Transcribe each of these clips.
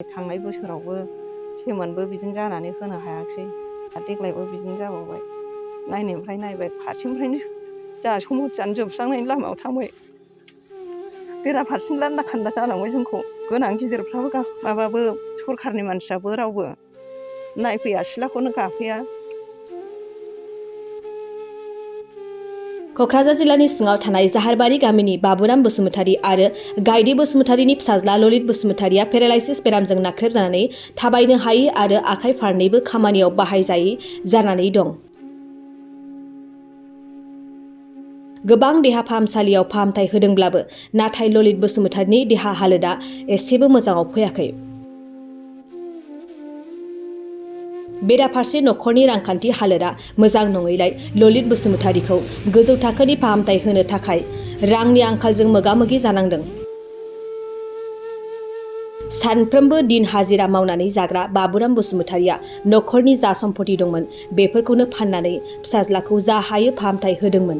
थांनाय बोसोरावबो सेमोनबो बिदिनो जानानै होनो हायाखिसै आरो देग्लायबो बिदिनो जाबावबाय नायनायनिफ्राय नायबाय फारसेनिफ्रायनो जोंहा सम्पथियानो जोबस्रांनायनि लामायाव थांबाय बेराफारसेनो लान्दा खान्दा जालांबाय जोंखौ गोनां गिदिरफ्राबो माबाबो सरखारनि मानसियाबो रावबो नायफैया सिथ्लाखौनो गाफैया। क'क्राझार जिल्लानि सिङाव थानाय जाहारबारि गामिनि बाबुराम बसुमतारी आरो गायदे बसुमतारीनि फिसाज्ला ललित बसुमतारीया पेरालाइसिस बेरामजों नाख्रेबजानानै थाबायनो हायै आरो आखाइ फारनैबो खामानियाव बाहायजायै जानानै दं। गोबां देहा फाहामसालियाव फाहामथाय होदोंब्लाबो नाथाय ललित बसुमतारीनि देहा हालोदा एसेबो मोजाङाव फैयाखै। बेराफारसे न'खरनि रांखान्थि हालोदा मोजां नङैलाय ललित बसुमतारीखौ गोजौ थाखोनि फाहामथाय होनो थाखाय रांनि आंखालजों मोगा-मोगि जानांदों। सानफ्रोमबो दिन हाजिरा मावनानै जाग्रा बाबुराम बसुमतारीया न'खरनि जा सम्पति दंमोन बेफोरखौनो फाननानै फिसाज्लाखौ जा हायो फाहामथाय होदोंमोन।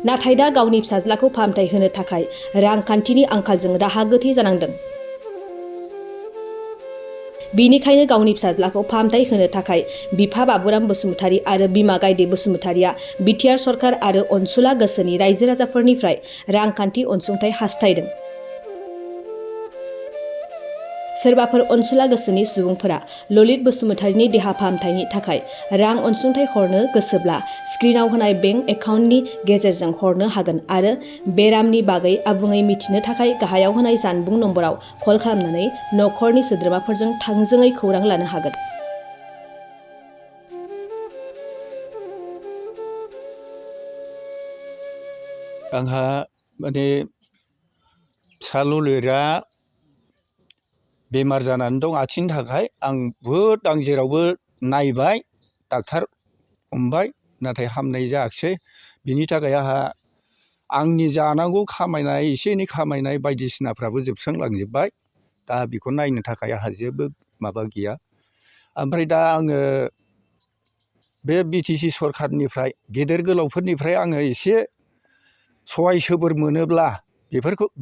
नाथाय दा गावनि फिसाज्लाखौ फाहामथाय होनो थाखाय रांखान्थिनि आंखालजों राहा गोथे जानांदों। बिनिखायनो गावनि फिसाज्लाखौ फाहामथाय होनो थाखाय बिफा बाबुराम बसुमतारी आरो बिमा गायदे बसुमतारीया बिटिआर सरकार आरो अनसुला गोसोनि रायजो राजाफोरनिफ्राय रांखान्थि अनसुंथाइ हास्थायदों। सोरबाफोर अनसुला गोसोनि सुबुंफोरा ललित बसुमतारीनि देहा फाहामथायनि थाखाय रां अनसुंथाइ हरनो गोसोब्ला स्क्रिनाव होनाय बेंक एकाउन्टनि गेजेरजों हरनो हागोन आरो बेरामनि बागै आबुङै मिथिनो थाखाय गाहायाव होनाय जानबुं नम्बराव कल खालामनानै न'खरनि सोद्रोमाफोरजों थोंजोङै खौरां लानो हागोन। आंहा माने फिसा ललितआ बेमार जानानै दं आथिंनि थाखाय आं जेरावबो नायबाय डाक्टार हमबाय नाथाय हामनाय जायाखिसै। बिनि थाखाय आंनि जानांगौ खामायनाय एसे एनै खामायनाय बायदिसिनाफ्राबो जोबस्रांलांजोबबाय। दा बेखौ नायनो थाखाय आंहा जेबो माबा गैया। ओमफ्राय दा आङो बे बिटिसि सरखारनिफ्राय गेदेर गोलावफोरनिफ्राय आङो एसे सहाय सोबोर मोनोब्ला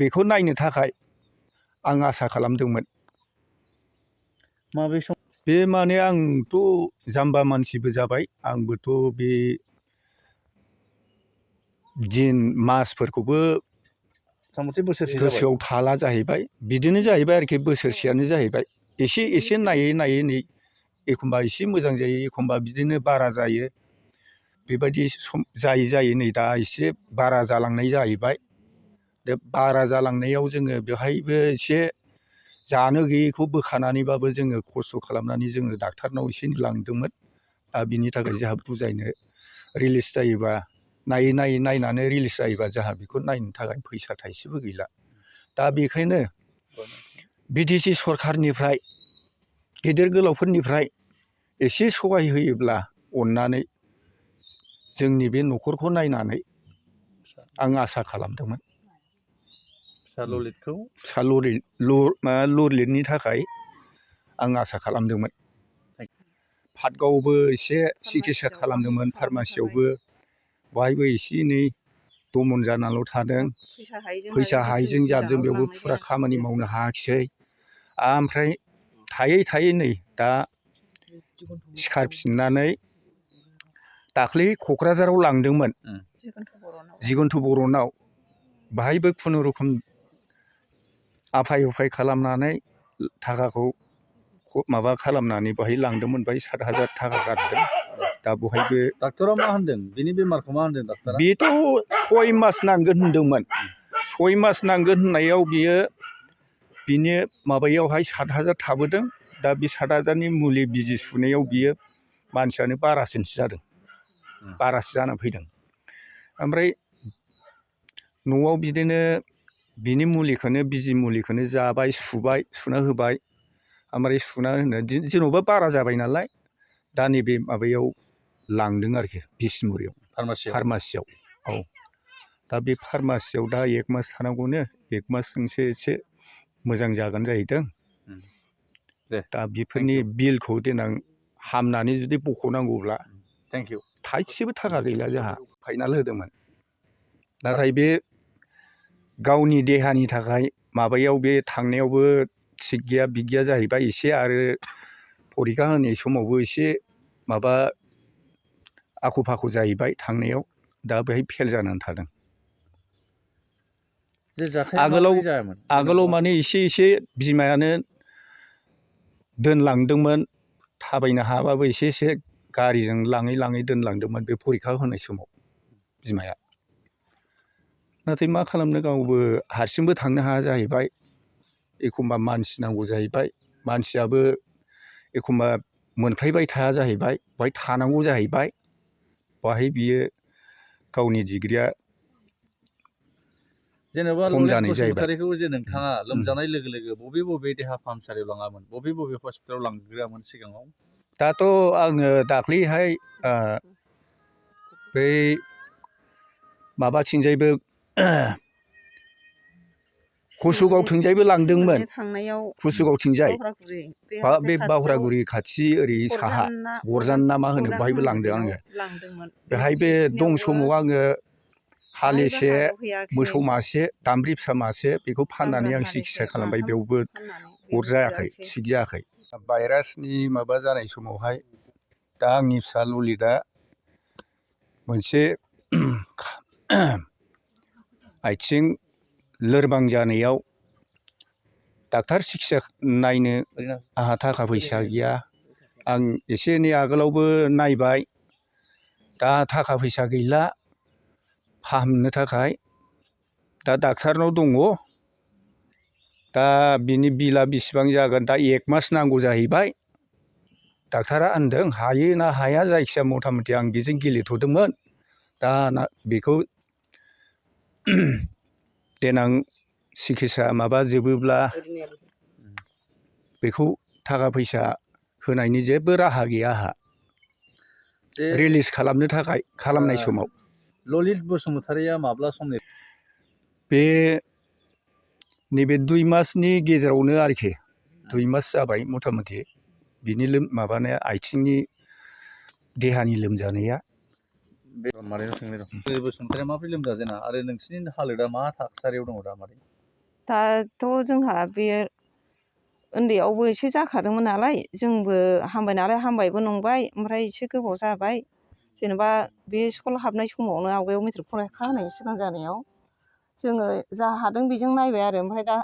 बेखौ नायनो थाखाय आं आसा खालामदोंमोन। माबे सम बे माने आंथ' जाम्बा मानसिबो जाबाय आंबोथ' बे दिन मासफोरखौबो गोसोआव थाला जाहैबाय। बिदिनो जाहैबाय आरोखि बोसोरसेयानो जाहैबाय। एसे एसे नायै नायै नै एखमबा एसे मोजां जायो एखमबा बिदिनो बारा जायो। बेबायदि जायै जायै नै दा एसे बारा जालांनाय जाहैबाय। बे बारा जालांनायाव जोङो बेवहायबो एसे जानो गैयैखौ बोखानानैबाबो जोङो खस्थ' खालामनानै जोङो डाक्टारनाव एसे लांदोंमोन। दा बिनि थाखाय जोंहा बुजायनो रिलिज जायोबा नायनानै रिलिज जायोबा जोंहा बेखौ नायनो थाखाय फैसा थाइसेबो गैला। दा बेखायनो बिटिसि सरखारनिफ्राय गेदेर गोलावफोरनिफ्राय एसे सहाय होयोब्ला अननानै जोंनि बे न'खरखौ नायनानै आं आसा खालामदोंमोन। फिसा ललितनि थाखाय आं आसा खालामदोंमोन। पाटगावआवबो एसे सिकित्सा खालामदोंमोन फार्मासियावबो बहायबो एसे एनै दमन जानाल' थादों। फैसा हायैजों जाबजों बेयावबो फुरा खामानि मावनो हायाखिसै। ओमफ्राय थायै थायै नै दा सिखारफिननानै दाख्लै क'क्राझाराव लांदोंमोन जिगन्थ बर'नाव। बाहायबो खुनुरुखुम आफाय उफाय खालामनानै थाखाखौ माबा खालामनानै बाहाय लांदोंमोन। बाहाय 7,000 थाखा गारदों। दा बहायबो डाक्टारा मा होनदों बिनि बेमारखौ मा होनदों डाक्टारा? बेथ' 6 मास नांगोन होनदोंमोन। 6 मास नांगोन होननायाव बिनि माबायावहाय 7,000 थाबोदों। दा बे 7,000नि मुलि बिजि सुनायाव बियो मानसियानो बारासिनसो जादों। बारासो जानानै फैदों। ओमफ्राय न'आव बिदिनो बिनि मुलिखौनो बिजि मुलिखौनो जाबाय सुबाय सुना होबाय। ओमफ्राय सुना होनो जेन'बा बारा जाबाय नालाय दा नैबे माबायाव लांदों आरोखि बिसमुरियाव फार्मासियाव। औ दा बे फार्मासियाव दा 1 मास थानांगौनो 1 मासजोंसो एसे मोजां जागोन जाहैदों। दा बेफोरनि बिलखौ देनां हामनानै जुदि बख'नांगौब्ला थाइसेबो थाखा गैला जोंहा। फाइनाल होदोंमोन। नाथाय बे गावनि देहानि थाखाय माबायाव बे थांनायावबो थिग गैया बिग गैया जाहैबाय एसे आरो फरिखा होनाय समावबो एसे माबा आख' फाख' जाहैबाय थांनायाव दा बेहाय फेल जानानै थादों। जे जाथाया माबोरै जायामोन? आगोलाव माने एसे बिमायानो दोनलांदोंमोन थाबायनो हाबाबो एसे गारिजों लाङै दोनलांदोंमोन बे फरिखा होनाय समाव बिमाया। नाथाय मा खालामनो गावबो हारसिंबो थांनो हाया जाहैबाय एखमबा मानसि नांगौ जाहैबाय मानसियाबो एखमबा मोनफ्लायबाय थाया जाहैबाय बेहाय थानांगौ जाहैबाय बाहाय बियो गावनि डिग्रिया जेनेबा खम ललित जानाय जाहैबाय। बसुमतारीखौ जे नोंथाङा लोमजानाय लोगो लोगो बबे देहा फाहामसालियाव लाङामोन बबे हस्पिटालाव लांग्रोआमोन सिगाङाव? दाथ' आङो दाख्लैहाय बै माबाथिंजायबो कुसुगावथिंजायबो लांदोंमोन कुसुगावथिंजाय बे बावहारागुरि खाथि ओरै साहा गरजान ना मा होनो बाहायबो लांदों आङो। बेहाय बे दं समाव आङो हालिसे मोसौ मासे दामब्रि फिसा मासे बेखौ फाननानै आं सिकित्सा खालामबाय बेयावबो अरजायाखै थिग जायाखै। भाइरासनि माबा जानाय समावहाय दा आंनि फिसा ललितआ मोनसे आथिं लोरबां जानायाव डाक्टार सिकित्सा नायनो आंहा थाखा फैसा गैया। आं एसे एनै आगोलावबो नायबाय दा थाखा फैसा गैला फाहामनो थाखाय दा डाक्टारनाव दङ। दा बिनि बिला बेसेबां जागोन दा 1 मास नांगौ जाहैबाय। डाक्टारा होनदों हायो ना हाया जायखिजाया मथा मथि आं बेजों गेलेथ'दोंमोन दा बेखौ देनां सिकित्सा माबा जोबोब्ला बेखौ थाखा फैसा होनायनि जेबो राहा गैया आंहा रिलिज खालामनो थाखाय खालामनाय समाव। ललित बसुमतारीया माब्ला समनि? बे नैबे 2 मासनि गेजेरावनो आरोखि 2 मास जाबाय मथा मथि बिनि माबानाया आथिंनि देहानि लोमजानाया। ललित बसुमतारीया माबोरै लोमजाजेना आरो नोंसिनि हालोदा मा थासारियाव दङ दा मादै? दाथ' जोंहा बे उन्दैयावबो एसे जाखादोंमोन नालाय जोंबो हामबाय नालाय हामबायबो नंबाय ओमफ्राय एसे गोबाव जाबाय जेनेबा बे स्कुल हाबनाय समावनो आवगायाव मेट्रिक फरिखा होनाय सिगां जानायाव जोङो जा हादों बेजों नायबाय आरो ओमफ्राय दा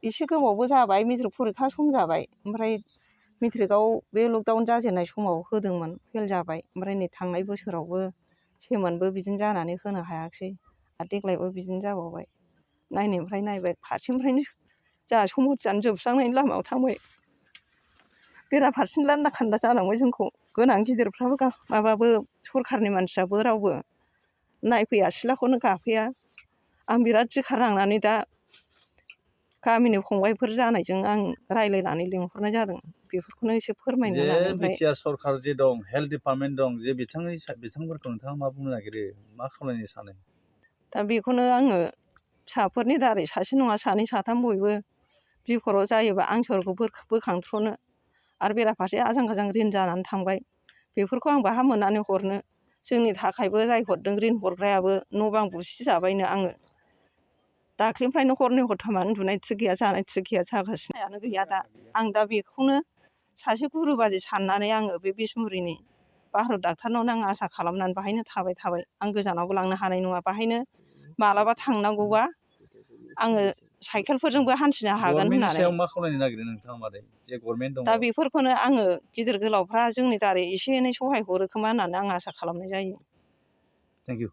एसे गोबावबो जाबाय मेट्रिक फरिखा सम जाबाय ओमफ्राय मेट्रिकआव बे लकडाउन जाजेननाय समाव होदोंमोन फेल जाबाय ओमफ्राय नै थांनाय बोसोरावबो सेमोनबो बिदिनो जानानै होनो हायाखिसै आरो देग्लायबो बिदिनो जाबावबाय। नायनायनिफ्राय नायबाय फारसेनिफ्रायनो जोंहा समस्थियानो जोबस्रांनायनि लामायाव थांबाय। बेराफारसेनो लान्दा खान्दा जालांबाय जोंखौ गोनां गिदिरफ्राबो माबाबो सरखारनि मानसियाबो रावबो नायफैया सिथ्लाखौनो गाफैया। आं बिराद दिखार नांनानै दा गामिनि फंबायफोर जानायजों आं रायज्लायनानै लिंहरनाय जादों बेफोरखौनो एसे फोरमायनो होननानै। जे बिटिआर सरखार जे दं हेल्थ डिपार्टमेन्ट दं जे बिथांमोनखौ नोंथाङा मा बुंनो नागिरो मा खालामनो सानो? दा बेखौनो आङो फिसाफोरनि दारै सासे नङा सानै साथाम बयबो बिखराव जायोबा आं सोरखौ बोखांथ्र'नो आरो बेराफारसे आजां गाजां रिन जानानै थांबाय बेफोरखौ आं बाहा मोननानै हरनो जोंनि थाखायबो जाय हरदों रिन हरग्रायाबो न' बां बुसिजाबायनो आङो दाख्लैनिफ्रायनो हरनै हरथामानो उन्दुनाय थिग गैया जानाय थिग गैया जागासिनोयानो गैया दा आं दा बेखौनो सासे गुरु बादि साननानै आङो बे बिसमुरिनि भारत डाक्टारनावनो आं आसा खालामनानै बाहायनो थाबाय आं गोजानावबो लांनो हानाय नङा बाहायनो मालाबा थांनांगौबा आङो साइकेलफोरजोंबो हान्थिनो हागोन होननानै। गभर्नमेन्टनि सायाव मा खालामनो नागिरदों नोंथाङा मादै जे गभर्नमेन्ट दङ? दा बेफोरखौनो आङो गिदिर गोलावफ्रा जोंनि दारै एसे एनै सहाय हरो खोमा होननानै आं आसा खालामनाय जायो। Thank you.